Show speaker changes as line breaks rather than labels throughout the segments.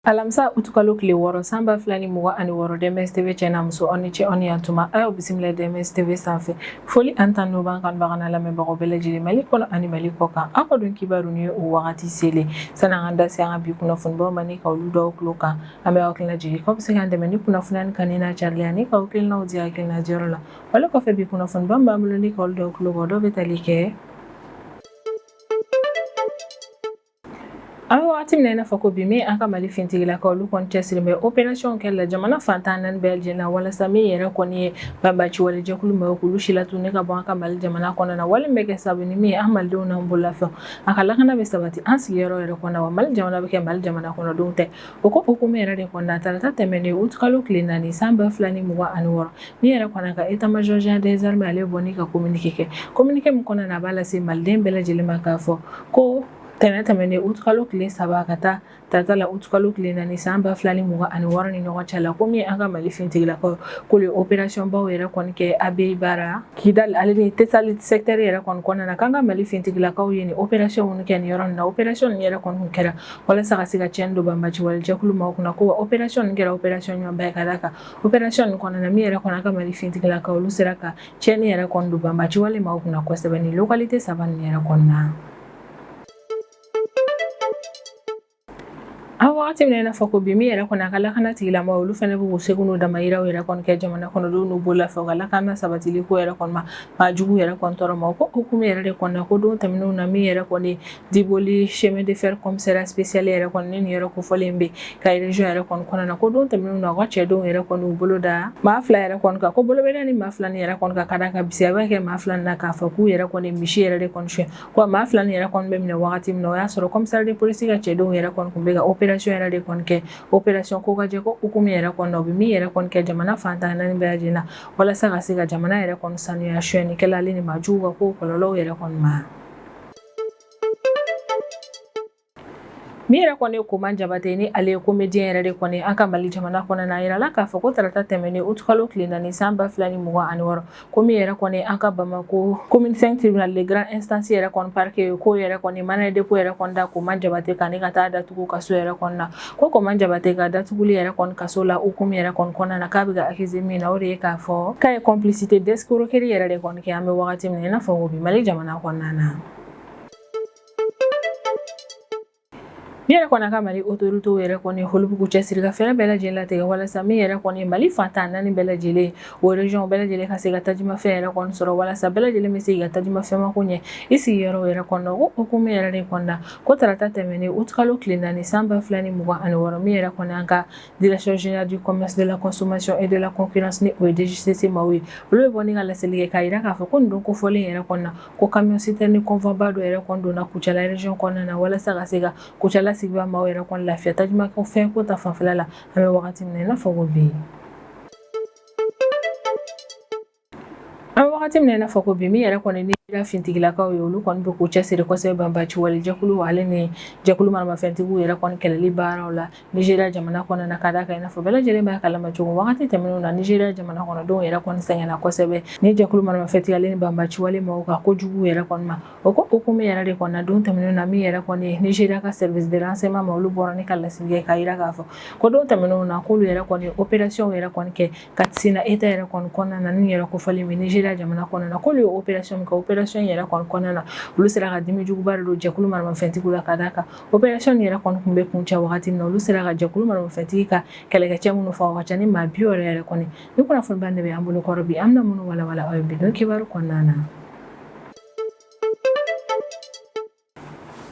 Alamisa utukalo tile 6 san 2026, DMS TV cɛ n'a muso, aw ni ce, aw ni yan tuma. A y'aw bisimila DMS TV sanfɛ. Foli ani tanu b'an kanubaga n'a lamɛnbagaw bɛɛ lajɛlen, Mali kɔnɔ ani Mali kɔ kan. Aw ka don kibaru ni o wagati selen. Sani an ka da se an ka bi kunnafonibaw ma ni ka olu d'aw tulo kan, an bɛ aw hakilina jigin k'aw bɛ se k'an dɛmɛ ni kunnafoniya nin kanuni n'a carili ani k'aw hakilinaw di hakilina diyɔrɔ la. Wale kɔfɛ, bi kunnafoniba min b'an bolo ni ka olu d'aw tulo kan, o dɔw bɛ tali kɛ: An bɛ wagati min na i n'a fɔ ko bi, min an ka Mali finitigilakaw, olu kɔni cɛsiri bɛ opération kɛli la jamana fan 14 bɛɛ lajɛlen na, walasa min yɛrɛ kɔni ye banbaanci wale jɛkulu maaw, k'olu si latunu ka bɔ an ka Mali jamana kɔnɔ na. Wale bɛ kɛ sababu ni min ye an Malidenw n'an bololafɛnw, a ka lakana bɛ sabati an sigiyɔrɔ yɛrɛ kɔnɔ, wa Mali jamana bɛ kɛ Mali jamana kɔnɔdenw tɛ. O ko hukumu yɛrɛ de kɔnɔna, tarata tɛmɛnen utukalo tile 4 san 2026, min yɛrɛ kɔni ka état major général des armées, ale bɔ ni ka communiqué kɛ. Communiqué min kɔnɔna na, a b'a lase Maliden bɛɛ lajɛlen ma k'a fɔ ko tɛnɛn tɛmɛnen utukalo tile 3 ka taa tarata la utukalo tile 4 san 2026 ni ɲɔgɔn cɛ la, ko min an ka Mali finitigilakaw, k'olu ye opération baw yɛrɛ kɔni kɛ Abeibara, Kidal ale ni Tessalit secteur yɛrɛ kɔni kɔnɔna na. K'an ka Mali finitigilakaw ye nin opération minnu kɛ nin yɔrɔ nin na, opération nin yɛrɛ kɔni kun kɛra walasa ka se ka tiɲɛni don banbaanci wale jɛkulu maaw kunna. Ko wa opération nin kɛra opération ɲumanba ye, ka d'a kan opération nin kɔnɔna na, min yɛrɛ kɔni an ka Mali finitigilakaw, olu sera ka tiɲɛni yɛrɛ kɔni don banbaanci wale maaw kunna kosɛbɛ nin localité saba nin yɛrɛ kɔnɔna. An wagati min na i n'a fɔ ko bi, min yɛrɛ kɔni a ka lakana tigilamaw, olu fana b'u seko n'u damayiraw yɛrɛ kɔni kɛ jamana kɔnɔdenw n'u bololafɛnw ka lakana sabatili ko yɛrɛ kɔni ma, maa jugu yɛrɛ kɔni tɔɔrɔ ma. O ko hukumu yɛrɛ de kɔnɔna, ko don tɛmɛnenw na, min yɛrɛ kɔni Diboli chemin de fer commissariat spécial yɛrɛ kɔni ni nin yɔrɔ kofɔlen bɛ Kayi région yɛrɛ kɔni kɔnɔna na, ko don tɛmɛnenw na, u ka cɛdenw yɛrɛ kɔni u bolo da maa fila yɛrɛ kɔni kan. Ko bolo bɛ da ni maa fila nin yɛrɛ kɔni kan, ka d'a kan bisiya bɛ kɛ maa fila nin na k'a fɔ k'u yɛrɛ kɔni misi yɛrɛ de kɔni suɲɛ. Ko maa fila nin yɛrɛ kɔni bɛ minɛ wagati min na, o y'a sɔrɔ commissaire de police ka cɛdenw yɛrɛ kɔni tun bɛ ka opération yɛrɛ de kɔni kɛ, opération ko ka jɛ ko hukumu yɛrɛ kɔni na, u bɛ min yɛrɛ kɔni kɛ jamana fan 14 bɛɛ lajɛlen na, walasa ka se ka jamana yɛrɛ kɔni sanuya sonyɛnikɛla ale ni maa jugu ka ko kɔlɔlɔw yɛrɛ kɔni ma. Min yɛrɛ kɔni ye Koman Jabate ni ale ye comédien yɛrɛ de kɔni an ka Mali jamana kɔnɔna na, a yirala k'a fɔ ko tarata tɛmɛnen utukalo tile 4 san 2026, ko min yɛrɛ kɔni an ka Bamako commune 5 tribunal de grande instance yɛrɛ kɔni parquet, ko yɛrɛ kɔni mandat de dépôt yɛrɛ kɔni da Koman Jabate kan ni ka taa datugu kaso yɛrɛ kɔni na. Ko Koman Jabate ka datuguli yɛrɛ kɔni kaso la hukumu yɛrɛ kɔni kɔnɔna na, k'a bɛ ka accuser min na, o de ye k'a fɔ k'a ye complicité d'escroquerie yɛrɛ de kɔni kɛ. An bɛ wagati min na i n'a fɔ ko bi, Mali jamana kɔnɔna na, min yɛrɛ kɔni ka Mali autorités yɛrɛ kɔni, olu b'u cɛsiri ka fɛɛrɛ bɛɛ lajɛlen latigɛ walasa min yɛrɛ kɔni Mali fan 14 bɛɛ lajɛlen, o région bɛɛ lajɛlen ka se ka tajimafɛn yɛrɛ kɔni sɔrɔ, walasa bɛɛ lajɛlen bɛ se ka tajimafɛn mako ɲɛ i sigiyɔrɔ yɛrɛ kɔnɔ. Ko hukumu yɛrɛ de kɔnɔna, ko tarata tɛmɛnen utukalo tile 4 san 2026, min yɛrɛ kɔni an ka direction générale du commerce, de la consommation et de la concurrence, ni o ye DGCC maaw ye, olu bɛ bɔ ni ka laseli kɛ k'a jira k'a fɔ ko nin don kofɔlen yɛrɛ kɔnɔna, ko camion citerne convoi ba dɔ yɛrɛ kɔni donna Kucala région kɔnɔna na, walasa ka se ka Kucala sigida maaw yɛrɛ kɔni lafiya tajima fɛn ko ta fanfɛla la. An bɛ wagati min na i n'a fɔ ko bi, an bɛ wagati min na i n'a fɔ ko bi, min yɛrɛ kɔni ni fintigilakaw ye, olu kɔni bɛ k'u cɛsiri kosɛbɛ banbaanci wale jɛkulu ale ni jɛkulu maramafɛntigiw yɛrɛ kɔni kɛlɛli baaraw la Nizeriya jamana kɔnɔna na, ka d'a kan i n'a fɔ bɛɛ lajɛlen b'a kalama cogo, wagati tɛmɛnenw na, Nizeriya jamana kɔnɔdenw yɛrɛ kɔni sɛgɛnna kosɛbɛ ni jɛkulu maramafɛntigi ale ni banbaanci wale maaw ka kojugu yɛrɛ kɔni ma. O ko hukumu yɛrɛ de kɔnɔna, don tɛmɛnenw na, min yɛrɛ kɔni ye Nizeriya ka service de renseignement ma, olu bɔra ni ka laseli kɛ k'a jira k'a fɔ ko don tɛmɛnenw na, k'olu yɛrɛ kɔni opération yɛrɛ kɔni kɛ Katsina État yɛrɛ kɔni kɔnɔna na, ni yɛrɛ kofɔlen bɛ Nizeriya jamana kɔnɔna na. K'olu ye opération min kɛ, opération yɛrɛ kɔni kɔnɔna na, olu sera ka dimi juguba de don jɛkulu maramafɛntigiw la, ka d'a kan opération yɛrɛ kɔni tun bɛ kuncɛ wagati min na, olu sera ka jɛkulu maramafɛntigi ka kɛlɛkɛcɛ minnu faga, o ka ca ni maa 60 yɛrɛ kɔni. Ni kunnafoniba de bɛ an bolo kɔrɔ bi, an bɛna minnu walawala aw ye bi don kibaru kɔnɔna na.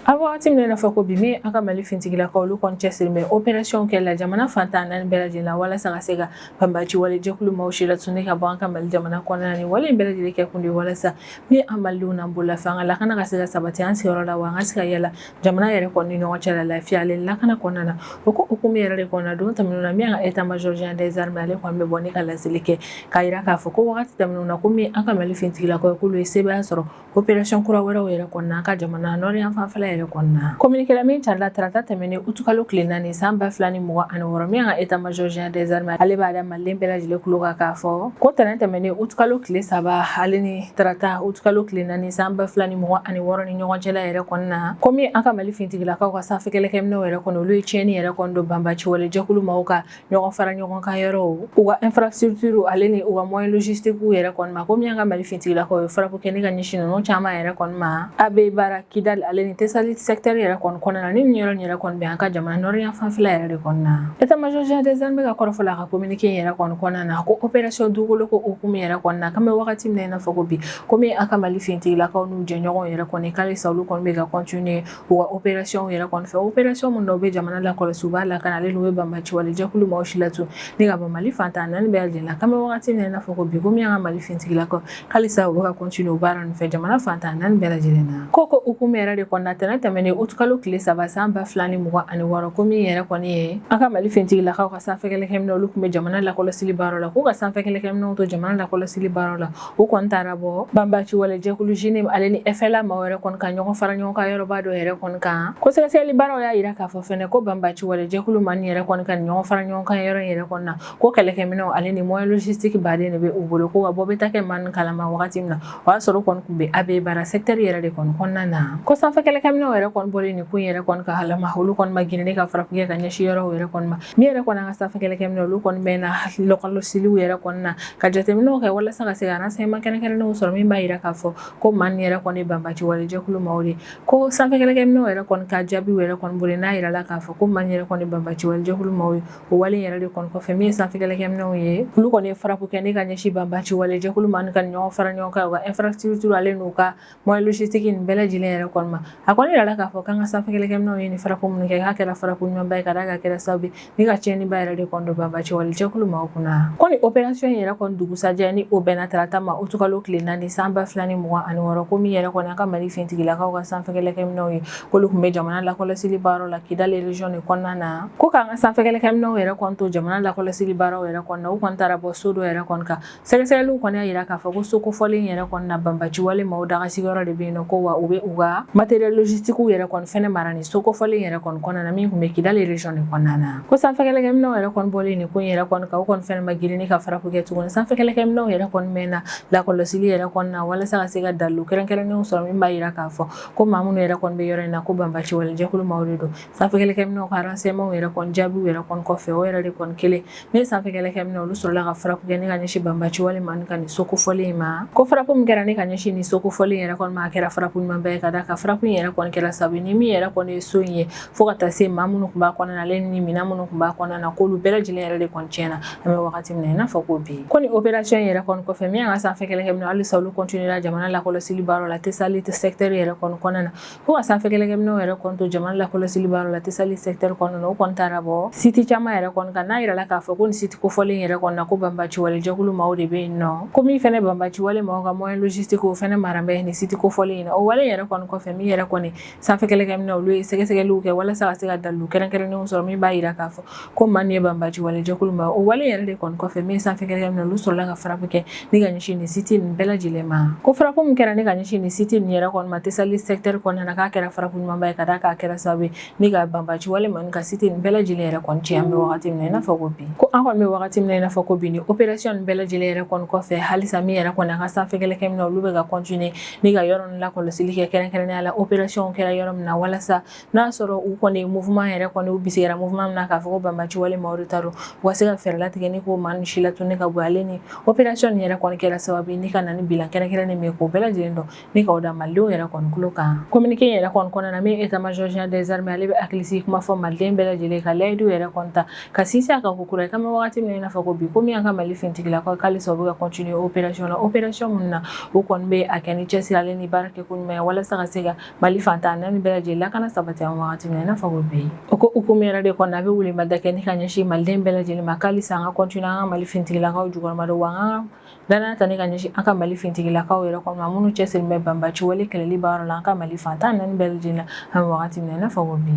An wagati min na i n'a fɔ ko bi, min an ka Mali finitigilakaw, olu kɔni cɛsiri bɛ opération kɛ la jamana fan 14 bɛɛ lajɛlen na, walasa ka se ka banbaanci wale jɛkulu maaw si latunu ka bɔ an ka Mali jamana kɔnɔna na. Ni wale in bɛɛ lajɛlen kɛ kun de ye walasa min an Malidenw n'an bololafɛn, an ka lakana ka se ka sabati an sigiyɔrɔ la, wa an ka se ka yala jamana yɛrɛ kɔni ni ɲɔgɔn cɛ la lafiya ale lakana kɔnɔna na. O ko hukumu yɛrɛ de kɔnɔna, don tɛmɛnenw na, min an ka état major général des armées, ale kɔni bɛ bɔ ni ka laseli kɛ k'a jira k'a fɔ ko wagati tɛmɛnenw na, ko min an ka Mali finitigilakaw, k'olu ye sebaaya sɔrɔ opération kura wɛrɛw yɛrɛ kɔnɔna an ka jamana nord yan fanfɛla yɛrɛ. yɛrɛ kɔnɔna. Communiqué la min carila tarata tɛmɛnen utukalo tile 4 san 2026, min y'an ka état major général des armées, ale b'a da maliden bɛɛ lajɛlen tulo kan k'a fɔ ko tɛnɛn tɛmɛnen utukalo tile 3 ale ni tarata utukalo tile 4 san 2026 ni ɲɔgɔn cɛla yɛrɛ kɔnɔna, ko min an ka Mali finitigilakaw ka sanfɛ kɛlɛkɛminɛnw yɛrɛ kɔnɔ, olu ye tiɲɛni yɛrɛ kɔni don banbaci wale jɛkulu maaw ka ɲɔgɔn fara ɲɔgɔn kan yɔrɔw, u ka infrastructure ale ni u ka moyen logistique yɛrɛ kɔni ma. Ko min y'an ka Mali finitigilakaw ye frappe kɛ ni ka ɲɛsin ninnu caman yɛrɛ kɔni ma Abeibara, Kidal ale ni Tessalit secteur yɛrɛ kɔni kɔnɔna na. Ni nin yɔrɔ yɛrɛ kɔni bɛ an ka jamana nord yan fanfɛla yɛrɛ de kɔnɔna na. État major général des armées ka kɔrɔfɔ la, a ka communiqué yɛrɛ kɔni kɔnɔna na, ko opération dugukolo ko hukumu yɛrɛ kɔnɔna na, k'an bɛ wagati min na i n'a fɔ ko bi, komi an ka Mali finitigilakaw n'u jɛɲɔgɔnw yɛrɛ kɔni k'alisa olu kɔni bɛ ka continuer u ka opération yɛrɛ kɔni fɛ, opération mun na u bɛ jamana lakɔlɔsi, u b'a lakana ale n'u bɛ banbaci wale jɛkulu maaw si latu ni ka bɔ Mali fan 14 bɛɛ lajɛlen na. K'an bɛ wagati min na i n'a fɔ ko bi, komi an ka Mali finitigilakaw k'alisa u bɛ ka continuer u baara ninnu fɛ jamana fan 14 bɛɛ lajɛlen na. Ko hukumu yɛrɛ de kɔnɔna, tɛnɛn tɛmɛnen utukalo tile 3 san 2026, ko min yɛrɛ kɔni ye an ka Mali finitigilakaw ka sanfɛ kɛlɛkɛminɛw, olu tun bɛ jamana lakɔlɔsili baara la, k'u ka sanfɛ kɛlɛkɛminɛw to jamana lakɔlɔsili baara la, u kɔni taara bɔ banbaci wale jɛkulu JNIM ale ni FLA maaw yɛrɛ kɔni ka ɲɔgɔn fara ɲɔgɔn kan yɔrɔba dɔ yɛrɛ kɔni kan. Ko sɛgɛsɛgɛli baaraw y'a yira k'a fɔ fɛnɛ ko banbaci wale jɛkulu maa nin yɛrɛ kɔni ka ɲɔgɔn fara ɲɔgɔn kan yɔrɔ yɛrɛ kɔni na, ko kɛlɛkɛminɛnw ale ni moyen logistique baden de bɛ u bolo. Ko ka bɔ bɛ taa kɛ maa nin kalama wagati min na, o y'a sɔrɔ kɔni tun bɛ Abeibara secteur yɛrɛ de kɔni kɔnɔna na. Ko sanfɛ kɛlɛkɛminɛnw yɛrɛ kɔni bɔlen nin ko in yɛrɛ kɔni ka halama, olu kɔni ma girin ka frappe kɛ ka ɲɛsin yɔrɔw yɛrɛ kɔni ma. Min yɛrɛ kɔni an ka sanfɛ kɛlɛkɛminɛnw, olu kɔni mɛnna lakɔlɔsiliw yɛrɛ kɔni na ka jateminɛw kɛ walasa ka se ka renseignement kɛrɛnkɛrɛnnenw sɔrɔ min b'a yira k'a fɔ ko maa nin yɛrɛ kɔni banbaci wale jɛkulu maaw de. Ko sanfɛ kɛlɛkɛminɛnw yɛrɛ kɔni ka jaabiw yɛrɛ kɔni bolo, n'a yirala k'a fɔ ko maa nin yɛrɛ kɔni banbaci wale jɛkulu maaw ye, o wale yɛrɛ de kɔni kɔfɛ, min ye sanfɛ kɛlɛkɛminɛnw ye, olu kɔni ye frappe kɛ ni ka ɲɛsin banbaci wale jɛkulu maa nin ka ɲɔgɔn fara ɲɔgɔn kan, u ka infrastructure ale n'u ka moyen logistique nin bɛɛ lajɛlen yɛrɛ kɔni ma. A kɔni yirala k'a fɔ k'an ka sanfɛ kɛlɛkɛminɛnw ye nin frappe minnu kɛ, k'a kɛra frappe ɲumanba ye, ka d'a kan kɛra sababu ni ka tiɲɛniba yɛrɛ de kɔni don banbaci wale jɛkulu maaw kunna. Ko ni opération yɛrɛ kɔni dugusajɛ, ni o bɛnna tarata ma utukalo tile 4 san 2026, ko min yɛrɛ kɔni an ka Mali finitigilakaw ka sanfɛ kɛlɛkɛminɛnw ye, k'olu tun bɛ jamana lakɔlɔsili baaraw la Kidali région de kɔnɔna na. Ko k'an ka sanfɛ kɛlɛkɛminɛnw yɛrɛ kɔni to jamana lakɔlɔsili baaraw yɛrɛ kɔnɔna, u kɔni taara bɔ so dɔ yɛrɛ kɔni kan. Sɛgɛsɛgɛliw kɔni y'a yira k'a fɔ ko so kofɔlen yɛrɛ kɔni na, banbaci wale maaw daga sigiyɔrɔ de bɛ yen nɔ. Ko wa u bɛ u ka matériel logistique yɛrɛ kɔni fɛnɛ mara ni so kofɔlen yɛrɛ kɔni kɔnɔna na, min tun bɛ Kidali région de kɔnɔna na. Ko sanfɛ kɛlɛkɛminɛnw yɛrɛ kɔni bɔlen nin ko in yɛrɛ kɔni kan, u kɔni fɛnɛ ma girin ni ka frappe kɛ tuguni. Sanfɛ kɛlɛkɛminɛnw yɛrɛ kɔni mɛnna lakɔlɔsili yɛrɛ kɔni na walasa ka se ka dalilu kɛrɛnkɛrɛnnenw sɔrɔ min b'a yira k'a fɔ ko maa minnu yɛrɛ kɔni bɛ yɔrɔ in na, ko banbaci wale jɛkulu maaw de don. Sanfɛ kɛlɛkɛminɛnw ka renseignement yɛrɛ kɔni jaabiw yɛrɛ kɔni kɔfɛ, o yɛrɛ de kɔni kelen min sanfɛ kɛlɛkɛminɛn, olu sɔrɔla ka frappe kɛ ni ka ɲɛsin banbaci wale maa ka nin so kofɔlen in ma. Ko frappe min kɛra ni ka ɲɛsin nin so kofɔlen yɛrɛ kɔni ma, a kɛra frappe ɲumanba ye, ka d'a kan frappe in yɛrɛ kɔni kɛra sababu ni min yɛrɛ kɔni ye so in ye, fo ka taa se maa minnu tun b'a kɔnɔna na ale ni minɛn minnu tun b'a kɔnɔna na, k'olu bɛɛ lajɛlen yɛrɛ de kɔni tiɲɛna an bɛ wagati min na i n'a fɔ ko bi. Ko ni opération yɛrɛ kɔni kɔfɛ, min y'an ka sanfɛ kɛlɛkɛminɛn, halisa olu continuera jamana lakɔlɔsili baaraw la Tessalit secteur yɛrɛ kɔni kɔnɔna na. Ko ka sanfɛ kɛlɛkɛminɛnw yɛrɛ kɔni to jamana lakɔlɔsili baaraw la Tessalit secteur kɔnɔna na, u kɔni taara bɔ site caman yɛrɛ kɔni kan. N'a yirala k'a fɔ ko nin site kofɔlen yɛrɛ kɔni na, ko banbaci wale jɛkulu maaw de bɛ yen nɔ, ko min fɛnɛ banbaci wale maaw ka moyen logistique, o fɛnɛ mara bɛ nin site kofɔlen in na. O wale yɛrɛ kɔni kɔfɛ, min yɛrɛ kɔni sanfɛ kɛlɛkɛminɛnw, olu ye sɛgɛsɛgɛliw kɛ walasa ka se ka dalilu kɛrɛnkɛrɛnnenw sɔrɔ min b'a yira k'a fɔ ko maa nin ye banbaci wale jɛkulu ma. O wale yɛrɛ de kɔni kɔfɛ, min sanfɛ kɛlɛkɛminɛn, olu sɔrɔla ka frappe kɛ ni ka ɲɛsin nin site nin bɛɛ lajɛlen ma. Ko frappe min kɛra ni ka ɲɛsin nin site nin yɛrɛ kɔni ma Tessalit secteur kɔnɔna na, k'a kɛra frappe ɲumanba ye, ka d'a kan a kɛra sababu ye ni ka banbaci wale maa ka site nin bɛɛ lajɛlen yɛrɛ kɔni tiɲɛ an bɛ wagati min na i n'a fɔ ko bi. Ko an kɔni bɛ wagati min na i n'a fɔ ko bi, ni opération nin bɛɛ lajɛlen yɛrɛ kɔni kɔfɛ, halisa min yɛrɛ kɔni an ka sanfɛ kɛlɛkɛminɛn, olu bɛ ka continuer ni ka yɔrɔ ninnu lakɔlɔsili kɛ, kɛrɛnkɛrɛnnenya la opération kɛra yɔrɔ min na, walasa n'a sɔrɔ u kɔni mouvement yɛrɛ kɔni u bisigara mouvement min na k'a fɔ ko banbaci wale maaw de ta don, u ka se ka fɛɛrɛ latigɛ ni k'o maa ninnu si latunu ka bɔ ale ni opération nin yɛrɛ kɔni kɛra sababu ye ni ka na ni bilan kɛrɛnkɛrɛnnen min ye, k'o bɛɛ lajɛlen dɔn ni k'o da malidenw yɛrɛ kɔni tulo kan. Communiqué yɛrɛ kɔni kɔnɔna na, min état major général des armées, ale bɛ hakilisigi kuma fɔ maliden bɛɛ lajɛlen, ka layidu yɛrɛ kɔni ta ka sinsin a kan ko kura ye. K'an bɛ wagati min na i n'a fɔ ko bi, ko min y'an ka Mali finitigilakaw k'halisa u bɛ ka continuer opération la, opération min na u kɔni bɛ a kɛ ni cɛsiri ale ni baara kɛko ɲuman ye walasa ka se ka Mali fan 14 bɛɛ lajɛlen lakana sabati an wagati min na i n'a fɔ ko bi. O ko hukumu yɛrɛ de kɔnɔ, a bɛ welemada kɛ ni ka ɲɛsin maliden bɛɛ lajɛlen ma k'halisa an ka continuer an ka Mali finitigilakaw jukɔrɔma don, wa an ka danaya ta ni ka ɲɛsin an ka Mali finitigilakaw yɛrɛ kɔnɔ, minnu cɛsirilen bɛ banbaci wale kɛlɛli baara la an ka Mali fan 14 bɛɛ lajɛlen na an bɛ wagati min na i n'a fɔ ko bi.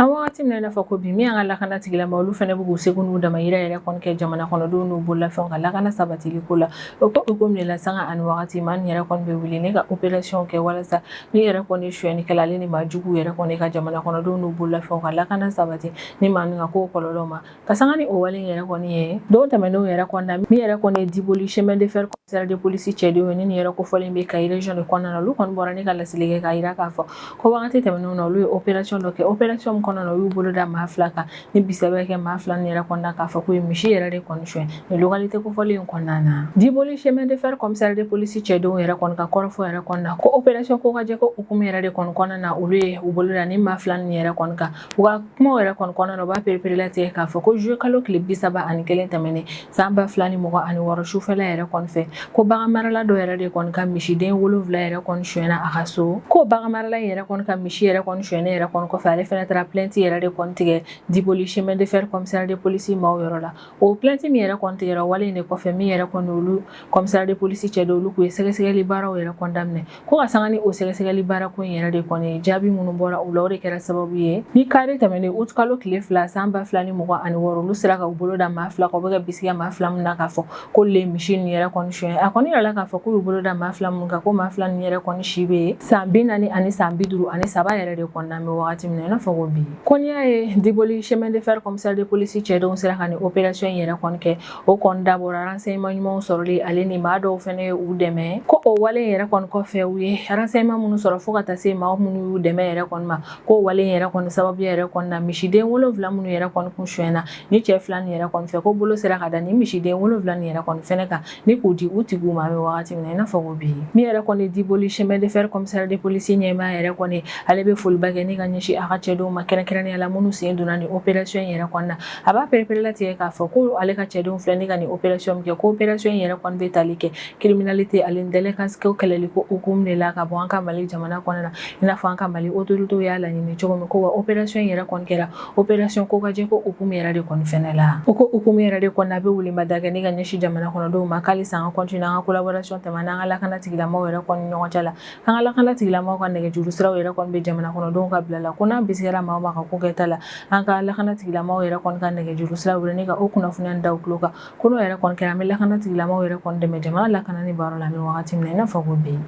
An wagati min na i n'a fɔ ko bi, min y'an ka lakana tigilama, olu fana bɛ k'u seko n'u damayira yɛrɛ kɔni kɛ jamana kɔnɔdenw n'u bololafɛnw ka lakana sabatili ko la. O ko hukumu de la, sanga ani wagati, maa nin yɛrɛ kɔni bɛ wuli ni ka opération kɛ walasa min yɛrɛ kɔni sonyɛnikɛla ale ni maa juguw yɛrɛ kɔni ka jamana kɔnɔdenw n'u bololafɛnw ka lakana sabati ni maa min ka ko kɔlɔlɔ ma ka sanga ni o wale yɛrɛ kɔni ye. Don tɛmɛnenw yɛrɛ kɔni na, min yɛrɛ kɔni ye Diboli chemin de fer commissariat de police cɛdenw ye, ni nin yɛrɛ kofɔlen bɛ Kayi région de kɔnɔna na, olu kɔni bɔra ni ka laseli kɛ k'a jira k'a fɔ ko wagati tɛmɛnenw na, olu ye opération dɔ kɛ. Opération min kɔnɔna na, u y'u bolo da maa fila kan ni bisigiya bɛ kɛ maa fila nin yɛrɛ kɔnɔna k'a fɔ k'u ye misi yɛrɛ de kɔni suɲɛ nin localité kofɔlen in kɔnɔna na. Diboli chemin de fer commissariat de police cɛdenw yɛrɛ kɔni ka kɔrɔfɔ yɛrɛ kɔnɔna na, ko opération ko ka jɛ ko hukumu yɛrɛ de kɔni kɔnɔna na, olu ye u bolo da ni maa fila nin yɛrɛ kɔni kan. U ka kumaw yɛrɛ kɔni kɔnɔna na, u b'a pereperelatigɛ k'a fɔ ko juillet kalo tile 31 tɛmɛnen san 2026 sufɛla yɛrɛ kɔni fɛ, ko baganmarala dɔ yɛrɛ de kɔni ka misiden 7 yɛrɛ kɔni sonyɛna a ka so. Ko baganmarala in yɛrɛ kɔni ka misi yɛrɛ kɔni sonyɛnen yɛrɛ kɔni kɔfɛ, ale fana taara plainte yɛrɛ de kɔni tigɛ Diboli chemin de fer commissariat de police maaw yɔrɔ la. O plainte min yɛrɛ kɔni tigɛra, wale in de kɔfɛ, min yɛrɛ kɔni olu commissariat de police cɛdenw, olu k'u ye sɛgɛsɛgɛli baaraw yɛrɛ kɔni daminɛ. Ko ka sanga ni o sɛgɛsɛgɛli baara ko in yɛrɛ de kɔni jaabi minnu bɔra u la, o de kɛra sababu ye ni kari tɛmɛnen août kalo tile 2 san 2026, olu sera ka u bolo da maa fila kan. U bɛ ka bisigiya maa fila min na k'a fɔ ko le misi nin yɛrɛ kɔni suɲɛ, a kɔni yirala k'a fɔ k'u y'u bolo da maa fila minnu kan, ko maa fila nin yɛrɛ kɔni si bɛ san 40 ani san 53 yɛrɛ de kɔnɔna. An bɛ wagati min na i n'a fɔ ko bi, ko n'i y'a ye Diboli chemin de fer commissariat de police cɛdenw sera ka nin opération in yɛrɛ kɔni kɛ, o kɔni dabɔra renseignement ɲumanw sɔrɔli ale ni maa dɔw fɛnɛ ye u dɛmɛ. Ko o wale yɛrɛ kɔni kɔfɛ, u ye renseignement minnu sɔrɔ fo ka taa se maa minnu y'u dɛmɛ yɛrɛ kɔni ma, ko wale yɛrɛ kɔni sababuya yɛrɛ kɔni na, misiden 7 minnu yɛrɛ kɔni kun sonyɛna ni cɛ fila nin yɛrɛ kɔni fɛ, ko bolo sera ka da ni misiden 7 nin yɛrɛ kɔni fɛnɛ kan ni k'u di u tigiw ma. An bɛ wagati min na i n'a fɔ ko bi, min yɛrɛ kɔni Diboli chemin de fer commissariat de police ɲɛmaa yɛrɛ kɔni, ale bɛ foliba kɛ ni ka ɲɛsin a ka cɛdenw ma, kɛrɛnkɛrɛnnenya la minnu sen donna ni opération in yɛrɛ kɔni na. A b'a pereperelatigɛ k'a fɔ ko ale ka cɛdenw filɛ ni ka nin opération min kɛ, ko opération in yɛrɛ kɔni bɛ tali kɛ criminalité ale ni délinquance ko kɛlɛli ko hukumu de la ka bɔ an ka Mali jamana kɔnɔna na, i n'a fɔ an ka Mali autorités y'a laɲini cogo min. Ko wa opération in yɛrɛ kɔni kɛra opération ko ka jɛ ko hukumu yɛrɛ de kɔni fɛnɛ la. O ko hukumu yɛrɛ de kɔni, a bɛ welemada kɛ ni ka ɲɛsin jamana kɔnɔdenw ma k'alisa an ka continuer an ka collaboration tɛmɛ n'an ka lakana tigilamaaw yɛrɛ kɔni ɲɔgɔn cɛ la. An ka lakana tigilamaaw ka nɛgɛjuru siraw yɛrɛ kɔni bɛ jamana kɔnɔdenw ka bila la, ko n'an bisigiyara maa o maa ka ko kɛta la, an ka lakana tigilamaaw yɛrɛ kɔni ka nɛgɛjuru sira wele ni ka o kunnafoniya da u tulo kan. Ko n'o yɛrɛ kɔni kɛra, an bɛ lakana tigilamaaw yɛrɛ kɔni dɛmɛ jamana lakanani baara la. An bɛ wagati min na i n'a fɔ ko bi,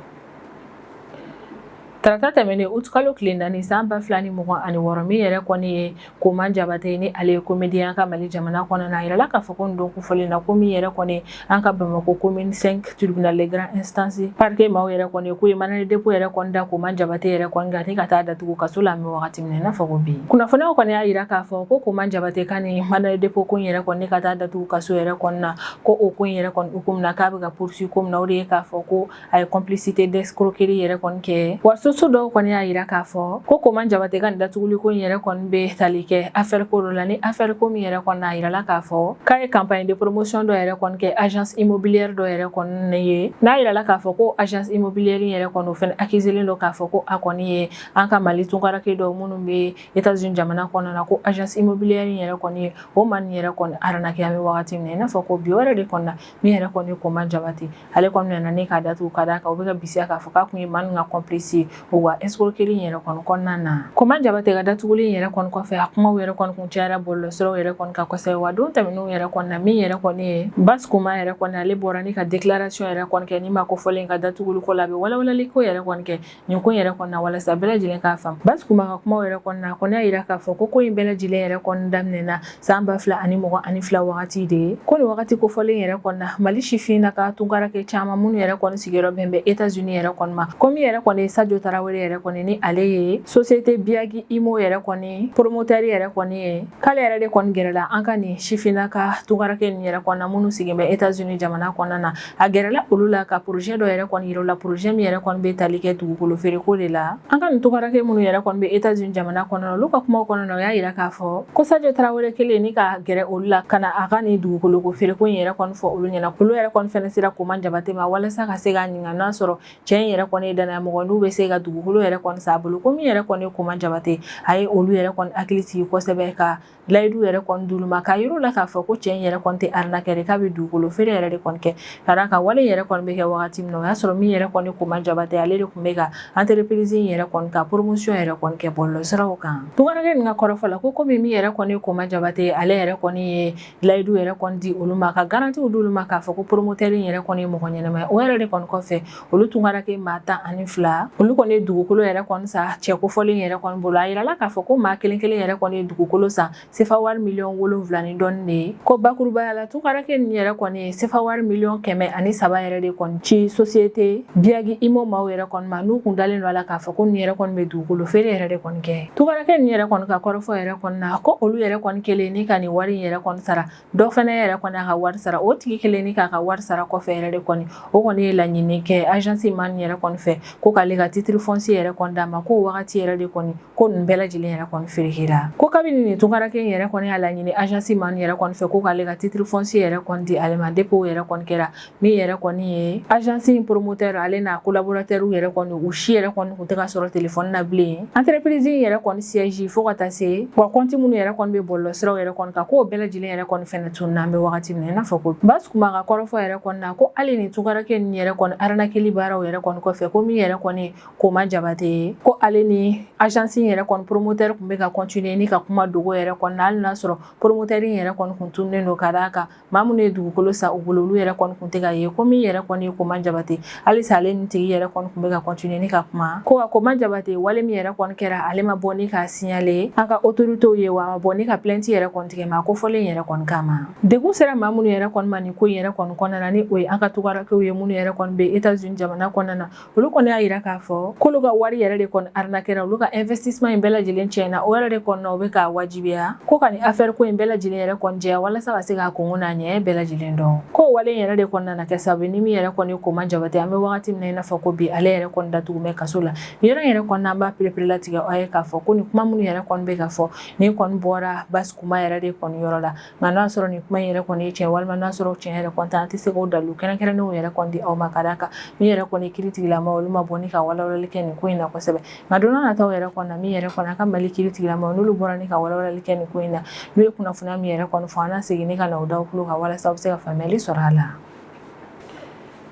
tarata tɛmɛnen août kalo tile 4 san 2026, min yɛrɛ kɔni ye Koman Jabate ni ale ye comédien an ka Mali jamana kɔnɔna na, a yirala k'a fɔ ko nin don kofɔlen na, ko min yɛrɛ kɔni an ka Bamakɔ commune 5 tribunal de grande instance parquet maaw yɛrɛ kɔni k'u ye mandat de dépôt yɛrɛ kɔni da Koman Jabate yɛrɛ kɔni kan ni ka taa datugu kaso la. An bɛ wagati min na i n'a fɔ ko bi, kunnafoniyaw kɔni y'a yira k'a fɔ ko Koman Jabate ka nin mandat de dépôt ko in yɛrɛ kɔni ka taa datugu kaso yɛrɛ kɔni na, ko o ko in yɛrɛ kɔni hukumu na, k'a bɛ ka poursuivre ko min na, o de ye k'a fɔ ko a ye complicité d'escroquerie yɛrɛ kɔni kɛ. Wa source dɔw kɔni y'a yira k'a fɔ ko Koman Jabate ka nin datuguli ko in yɛrɛ kɔni bɛ tali kɛ affaire ko dɔ la, ni affaire ko min yɛrɛ kɔni a yirala k'a fɔ k'a ye campagne de promotion dɔ yɛrɛ kɔni kɛ agence immobilière dɔ yɛrɛ kɔni ye. N'a yirala k'a fɔ ko agence immobilière yɛrɛ kɔni, o fɛnɛ accusé don k'a fɔ ko a kɔni ye an ka Mali tunkarake dɔw minnu bɛ États-Unis jamana kɔnɔna na, ko agence immobilière yɛrɛ kɔni ye o maa nin yɛrɛ kɔni arnaqué. An bɛ wagati min na i n'a fɔ ko bi, o yɛrɛ de kɔni na, min yɛrɛ kɔni Koman Jabate, ale kɔni nana ni k'a datugu ka d'a kan u bɛ ka bisiya k'a fɔ k'a kun ye maa min ka complice ye o ka escroquerie in yɛrɛ kɔni kɔnɔna na. Koman Jabate ka datuguli in yɛrɛ kɔni kɔfɛ, a kumaw yɛrɛ kɔni kun cayara bɔlɔlɔsiraw yɛrɛ kɔni kan kosɛbɛ. Wa don tɛmɛnenw yɛrɛ kɔni na, min yɛrɛ kɔni ye Bas Koman yɛrɛ kɔni, ale bɔra ni ka déclaration yɛrɛ kɔni kɛ ni maa kofɔlen ka datuguli ko la. A bɛ walawalali ko yɛrɛ kɔni kɛ nin ko yɛrɛ kɔni na walasa bɛɛ lajɛlen k'a faamu. Bas Koman ka kumaw yɛrɛ kɔni na, a kɔni y'a yira k'a fɔ ko ko in bɛɛ lajɛlen yɛrɛ kɔni daminɛna san 2022 wagati de ye. Ko nin wagati kofɔlen yɛrɛ kɔni na, Mali sifinnaka tunkarake caman minnu yɛrɛ kɔni sigiyɔrɔ bɛn bɛ États-Unis yɛrɛ kɔni ma, ko min yɛrɛ kɔni ye Sadio Tarawele yɛrɛ kɔni, ni ale ye société Biagi Imo yɛrɛ kɔni promoteur yɛrɛ kɔni ye, k'ale yɛrɛ de kɔni gɛrɛla an ka nin sifinnaka tunkarake nin yɛrɛ kɔni na minnu sigilen bɛ États-Unis jamana kɔnɔna na. A gɛrɛla olu la ka projet dɔ yɛrɛ kɔni yira u la, projet min yɛrɛ kɔni bɛ tali kɛ dugukolo feereko de la. An ka nin tunkarake minnu yɛrɛ kɔni bɛ États-Unis jamana kɔnɔna, olu ka kumaw kɔnɔna na, o y'a yira k'a fɔ ko Sadio Tarawele kelen ni ka gɛrɛ olu la ka na a ka nin dugukolo ko feereko in yɛrɛ kɔni fɔ olu ɲɛna, olu yɛrɛ kɔni fɛnɛ sera Koman Jabate ma walasa ka se k'a ɲininka n'a sɔrɔ cɛ in yɛrɛ kɔni ye danaya mɔgɔ, n'u bɛ se ka dugukolo yɛrɛ kɔni san a bolo. Ko min yɛrɛ kɔni ye Koma Jabate, a ye olu yɛrɛ kɔni hakili sigi kosɛbɛ, ka layidu yɛrɛ kɔni d'olu ma, k'a yir'u la k'a fɔ ko cɛ in yɛrɛ kɔni tɛ arnaqueur ye, k'a bɛ dugukolo feere yɛrɛ de kɔni kɛ. Ka d'a kan wale yɛrɛ kɔni bɛ kɛ wagati min na, o y'a sɔrɔ min yɛrɛ kɔni Koma Jabate, ale de tun bɛ ka entreprise in yɛrɛ kɔni ka promotion yɛrɛ kɔni kɛ bɔlɔlɔsiraw kan. Tungaranke nin ka kɔrɔfɔ la, ko komi min yɛrɛ kɔni Koma Jabate, ale yɛrɛ kɔni ye layidu yɛrɛ kɔni di olu ma, ka garantiw d'olu ma k'a fɔ ko promoteur in yɛrɛ kɔni ye mɔgɔ ɲɛnama ye, o yɛrɛ de kɔni kɔfɛ, olu tungaranke maa 12, olu kɔni ye dugukolo yɛrɛ kɔni san cɛ kofɔlen yɛrɛ kɔni bolo. A yirala k'a fɔ ko maa kelen kelen yɛrɛ kɔni ye dugukolo san sefa wari miliyɔn 7 ni dɔɔni de ye. Ko bakurubaya la, tungaranke nin yɛrɛ kɔni ye sefa wari miliyɔn 103 yɛrɛ de kɔni ci société Biyagi Imo maaw yɛrɛ kɔni ma, n'u kun dalen don a la k'a fɔ ko nin yɛrɛ kɔni bɛ dugukolo feere yɛrɛ de kɔni kɛ. Tungaranke nin yɛrɛ kɔni ka kɔrɔfɔ yɛrɛ kɔni na, ko olu yɛrɛ kɔni kelen ni ka nin wari in yɛrɛ kɔni sara, dɔ fana yɛrɛ kɔni a ka wari sara. O tigi kelen ni k'a ka wari sara kɔfɛ yɛrɛ de kɔni, o kɔni ye laɲini kɛ agence maa nin yɛrɛ kɔni fɛ ko k'ale ka titre foncier yɛrɛ kɔni d'a ma. Ko wagati yɛrɛ de kɔni, ko nin bɛɛ lajɛlen yɛrɛ kɔni ferekera. Ko kabini nin tungaranke in yɛrɛ kɔni y'a laɲini agence maa nin yɛrɛ kɔni fɛ ko k'ale ka titre foncier yɛrɛ kɔni di ale ma, depuis o yɛrɛ kɔni kɛra, min yɛrɛ kɔni ye agence in promoteur, ale n'a collaborateur yɛrɛ kɔni, u si yɛrɛ kɔni tun tɛ ka sɔrɔ téléphone na bilen entreprise in yɛrɛ kɔni siège, fo ka taa se wa compte minnu yɛrɛ kɔni bɛ bɔlɔlɔsiraw yɛrɛ kɔni kan, k'o bɛɛ lajɛlen yɛrɛ kɔni fɛnɛ tununna. An bɛ wagati min na i n'a fɔ ko Basuma ka kɔrɔfɔ yɛrɛ kɔni na, ko hali ni tungaranke nin yɛrɛ kɔni arnaqueli baaraw yɛrɛ kɔni kɔfɛ, ko min yɛrɛ kɔni Koma Jabate, ko ale ni agence in yɛrɛ kɔni promoteur tun bɛ ka continuer ni ka kuma dogo yɛrɛ kɔni na, hali n'a sɔrɔ promoteur in yɛrɛ kɔni kun tununnen don, ka d'a kan maa minnu ye dugukolo san u bolo, olu yɛrɛ kɔni kun tɛ ka ye. Ko min yɛrɛ kɔni ye Koma Jabate, halisa ale ni tigi yɛrɛ kɔni kun bɛ ka continuer ni ka kuma. Ko wa Koma Jabate, wale min yɛrɛ kɔni kɛra, ale ma bɔ ni k'a signaler an ka autorités ye, wa a ma bɔ ni ka plainte yɛrɛ kɔni tigɛ maa kofɔlen yɛrɛ kɔni kama. Degun sera maa minnu yɛrɛ kɔni ma nin ko in yɛrɛ kɔni kɔnɔna na, ni o ye an ka tungarankew ye minnu yɛrɛ kɔni bɛ États-Unis jamana kɔnɔna na, olu kɔni y'a yira k'a fɔ k'olu ka wari yɛrɛ de kɔni arnaquera, olu ka investissement in bɛɛ lajɛlen tiɲɛna. O yɛrɛ de kɔni na, u bɛ k'a wajibiya ko ka nin affaire ko in bɛɛ lajɛlen yɛrɛ kɔni jɛya, walasa ka se k'a kunko n'a ɲɛ bɛɛ lajɛlen dɔn. Ko wale in yɛrɛ de kɔni nana kɛ sababu ni min yɛrɛ kɔni Koma Jabate, an bɛ wagati min na i n'a fɔ ko bi, ale yɛrɛ kɔni datugu bɛ kaso la. Nin yɔrɔ in yɛrɛ kɔni, an b'a pereperelatigɛ aw ye k'a fɔ ko nin kuma minnu yɛrɛ kɔni bɛ ka fɔ, nin kɔni bɔra Basuma yɛrɛ de kɔni yɔrɔ la. Nka n'a sɔrɔ nin kuma in yɛrɛ kɔni ye tiɲɛ walima n'a sɔrɔ tiɲɛ yɛrɛ kɔni tɛ, an tɛ se k'o dalilu kɛrɛnkɛrɛnnenw yɛrɛ kɔni di aw ma, ka d'a kan min yɛrɛ kɔni kiiritigilama, olu ma bɔ ni ka walawalali kɛ nin ko in na kosɛbɛ. Nka don nataw yɛrɛ kɔni na, min yɛrɛ kɔni a ka Mali kiiritigilama, n'olu bɔra ni ka walawalali kɛ nin ko in na, n'u ye kunnafoniya min yɛrɛ kɔni fɔ, an na segin ni ka na o d'aw tulo kan walasa aw bɛ se ka faamuyali sɔrɔ a la.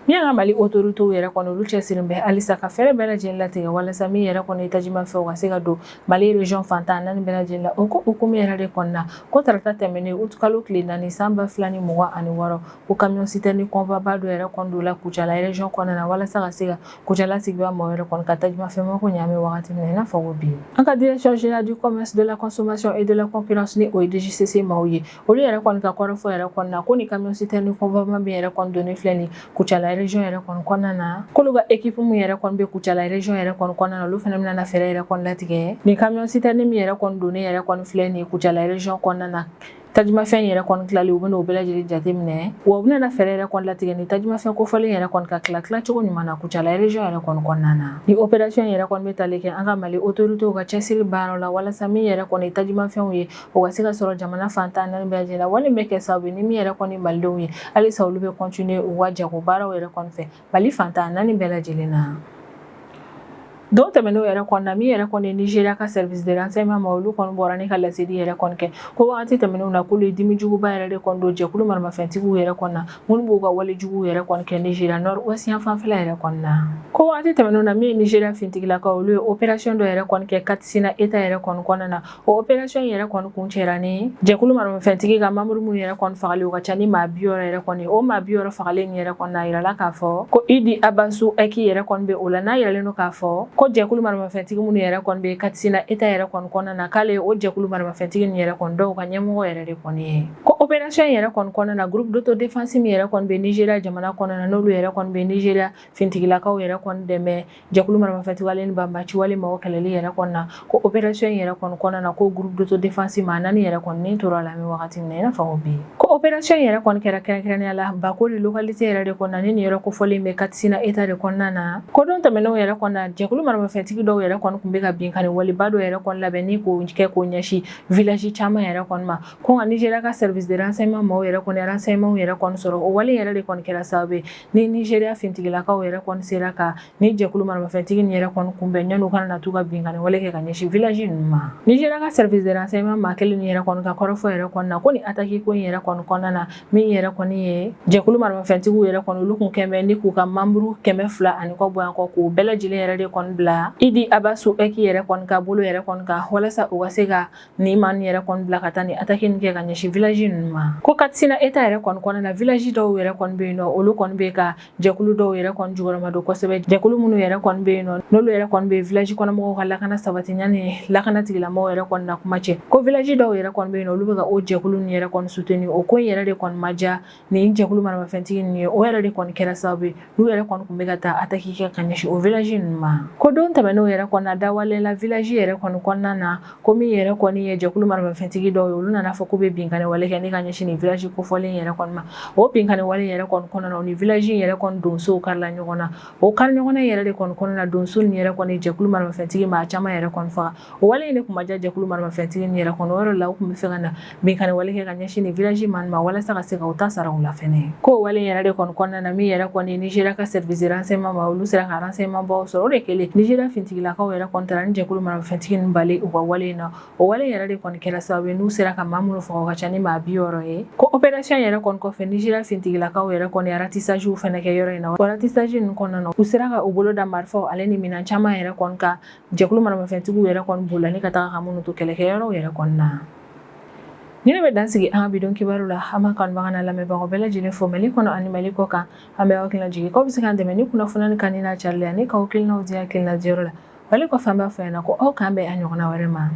Min y'an ka Mali autorités yɛrɛ kɔni, olu cɛsirilen bɛ halisa ka fɛɛrɛ bɛɛ lajɛlen latigɛ walasa min yɛrɛ kɔni ye tajimafɛnw ka se ka don Mali région fan 14 bɛɛ lajɛlen la. O ko hukumu yɛrɛ de kɔnɔna na, ko tarata tɛmɛnen, août kalo tile 4 san 2026, ko camion citerne convoi ba dɔ yɛrɛ kɔni donna Kucala région kɔnɔna na, walasa ka se ka Kucala sigida maaw yɛrɛ kɔni ka tajimafɛn mako ɲɛ. An bɛ wagati min na i n'a fɔ ko bi, an ka Direction générale du commerce, de la consommation et de la concurrence, ni o ye DGCC maaw ye, olu yɛrɛ kɔni ka kɔrɔfɔ yɛrɛ kɔni na, ko ni camion citerne convoi min yɛrɛ kɔni donnen filɛ nin Kucala région yɛrɛ kɔni kɔnɔna na, k'olu ka équipe min yɛrɛ kɔni bɛ Kucala région yɛrɛ kɔni kɔnɔna na, olu fana bɛna na fɛɛrɛ yɛrɛ kɔni latigɛ nin camion citerne min yɛrɛ kɔni donnen yɛrɛ kɔni filɛ nin Kucala région kɔnɔna na. Tajumafɛn yɛrɛ kɔni tilali, u bɛna o bɛɛ lajɛlen jateminɛ, wa u bɛna fɛɛrɛ yɛrɛ kɔni latigɛ ni tajumafɛn kofɔlen yɛrɛ kɔni ka tila tilacogo ɲuman na Kucala région yɛrɛ kɔni kɔnɔna na. Ni opération yɛrɛ kɔni bɛ tali kɛ an ka Mali autorités ka cɛsiri baaraw la, walasa min yɛrɛ kɔni tajumafɛnw ye, o ka se ka sɔrɔ jamana fan 14 bɛɛ lajɛlen la. Wale bɛ kɛ sababu ni min yɛrɛ kɔni malidenw ye, halisa olu bɛ continuer u ka jago baaraw yɛrɛ kɔni fɛ Mali fan 14 bɛɛ lajɛlen na. Don tɛmɛnenw yɛrɛ kɔni na, min yɛrɛ kɔni ye Nigéria ka service de renseignement ma, olu kɔni bɔra ni ka laseli yɛrɛ kɔni kɛ ko wagati tɛmɛnenw na, k'olu ye dimi juguba yɛrɛ de kɔni don jɛkulu maramafɛntigiw yɛrɛ kɔni na, minnu b'u ka wale juguw yɛrɛ kɔni kɛ Nigéria nord ouest yan fanfɛla yɛrɛ kɔni na. Ko wagati tɛmɛnenw na, min ye Nigéria fintigilakaw, olu ye opération dɔ yɛrɛ kɔni kɛ Katsina État yɛrɛ kɔni kɔnɔna na. O opération yɛrɛ kɔni kun cɛra ni jɛkulu maramafɛntigi ka membre minnu yɛrɛ kɔni fagali, o ka ca ni maa 60 yɛrɛ kɔni. O maa 60 fagalen yɛrɛ kɔni na, a yirala k'a fɔ ko Idi Abasu Eki yɛrɛ kɔni bɛ o la, n'a yiralen don k'a fɔ ko jɛkulu maramafɛntigi minnu yɛrɛ kɔni bɛ Katsina État yɛrɛ kɔni kɔnɔna na, k'ale o jɛkulu maramafɛntigi ninnu yɛrɛ kɔni dɔw ka ɲɛmɔgɔ yɛrɛ de kɔni ye. Ko opération yɛrɛ kɔni kɔnɔna na, groupe d'autodéfense min yɛrɛ kɔni bɛ Nigéria jamana kɔnɔna na, n'olu yɛrɛ kɔni bɛ Nigéria fintigilakaw yɛrɛ kɔni dɛmɛ jɛkulu maramafɛntigi ale ni banbaci wale maaw kɛlɛli yɛrɛ kɔni na, ko opération yɛrɛ kɔni kɔnɔna na, ko groupe d'autodéfense maa 4 yɛrɛ kɔni ni tora la. An bɛ wagati min na i n'a fɔ ko bi, ko opération yɛrɛ kɔni kɛra kɛrɛnkɛrɛnnenya la Bakori localité yɛrɛ de kɔnɔna ni nin yɔrɔ kofɔlen bɛ Katsina État de kɔnɔna na. Ko don tɛmɛnenw yɛrɛ kɔnɔna, jɛkulu maramafɛntigi dɔw yɛrɛ kɔni tun bɛ ka binkanni waleba dɔw yɛrɛ kɔni labɛn ni k'o kɛ k'o ɲɛsin village caman yɛrɛ kɔni ma. Ko nka Nigéria ka service de renseignement maaw yɛrɛ kɔni renseignement yɛrɛ kɔni sɔrɔ. O wale yɛrɛ de kɔni kɛra sababu ye ni Nigéria finitigilakaw yɛrɛ kɔni sera ka ni jɛkulu maramafɛntigi nin yɛrɛ kɔni kunbɛn yanni u kana na t'u ka binkanni wale kɛ ka ɲɛsin village ninnu ma. Nigéria ka service de renseignement maa kelen nin yɛrɛ kɔni ka kɔrɔfɔ yɛrɛ kɔni na, ko ni attaque ko in yɛrɛ kɔni kɔnɔna na, min yɛrɛ kɔni ye jɛkulu maramafɛntigiw yɛrɛ kɔni, olu kun kɛn bɛ ni k'u ka membre 200 ani kɔ bɔ yan kɔ, k'u bɛɛ lajɛlen yɛrɛ de kɔni bila Idi Abasu Eki yɛrɛ kɔni ka bolo yɛrɛ kɔni kan, walasa u ka se ka nin maa nin yɛrɛ kɔni bila ka taa ni attaque nin kɛ ka ɲɛsin village ninnu ma. Ko Katsina État yɛrɛ kɔni kɔnɔna na, village dɔw yɛrɛ kɔni bɛ yen nɔ, olu kɔni bɛ ka jɛkulu dɔw yɛrɛ kɔni jukɔrɔma don kosɛbɛ. Jɛkulu minnu yɛrɛ kɔni bɛ yen nɔ, n'olu yɛrɛ kɔni bɛ village kɔnɔmɔgɔw ka lakana sabati yanni lakana tigilamɔgɔw yɛrɛ kɔni na kuma cɛ, ko village dɔw yɛrɛ kɔni bɛ yen nɔ, olu bɛ ka o jɛkulu ninnu yɛrɛ kɔni soutenir. O ko in yɛrɛ de kɔni ma diya nin jɛkulu maramafɛntigi ninnu ye. O yɛrɛ de kɔni kɛra sababu ye n'u yɛrɛ kɔni tun bɛ ka taa attaque kɛ ka ɲɛsin o village ninnu ma. Ko don tɛmɛnenw yɛrɛ kɔni na, dawalela village yɛrɛ kɔni kɔnɔna na, ko min yɛrɛ kɔni ye jɛkulu maramafɛntigi dɔw ye, olu nana fɔ k'u bɛ binkanni wale kɛ ni ka ɲɛsin nin village kofɔlen yɛrɛ kɔni ma. O binkanni wale yɛrɛ kɔni kɔnɔna na, o ni village yɛrɛ kɔni donsow karila ɲɔgɔn na. O kari ɲɔgɔn na yɛrɛ de kɔni kɔnɔna na, donso nin yɛrɛ kɔni jɛkulu maramafɛntigi maa caman yɛrɛ kɔni faga. O wale in de tun ma diya jɛkulu maramafɛntigi nin yɛrɛ kɔni. O yɔrɔ la, u tun bɛ fɛ ka na binkanni wale kɛ ka ɲɛsin nin village maa ma, walasa ka se ka u ta sara u la fɛnɛ. Ko o wale in yɛrɛ de kɔni kɔnɔna na, min yɛrɛ kɔni Nigéria ka service de renseignement ma, olu sera ka renseignement baw sɔrɔ. O de kɛlen, Nigéria finitigilakaw yɛrɛ kɔni taara ni jɛkulu maramafɛntigi ninnu bali u ka wale in na. O wale yɛrɛ de kɔni kɛra sababu ye n'u sera ka maa minnu faga, o ka ca ni maa 60 ye. Ko opération yɛrɛ kɔni kɔfɛ, Nigéria finitigilakaw yɛrɛ kɔni ratissage fɛnɛ kɛ yɔrɔ in na. O ratissage ninnu kɔnɔna na, u sera ka u bolo da marifaw ale ni minɛn caman yɛrɛ kɔni kan, jɛkulu maramafɛntigiw yɛrɛ kɔni bolila ni ka taga ka minnu to kɛlɛkɛyɔrɔw yɛrɛ kɔni na. Ni ne bɛ dan sigi an ka bi don kibaru la. An b'an kanubaga n'a lamɛnbagaw bɛɛ lajɛlen fo Mali kɔnɔ ani Mali kɔ kan. An bɛ aw hakilina jigin k'aw bɛ se k'an dɛmɛ ni kunnafoni kan ni n'a carili ani k'aw hakilinaw di hakilina diyɔrɔ la. Wale kɔfɛ, an b'a fɔ ɲɛna ko aw k'an bɛn a ɲɔgɔnna wɛrɛ ma.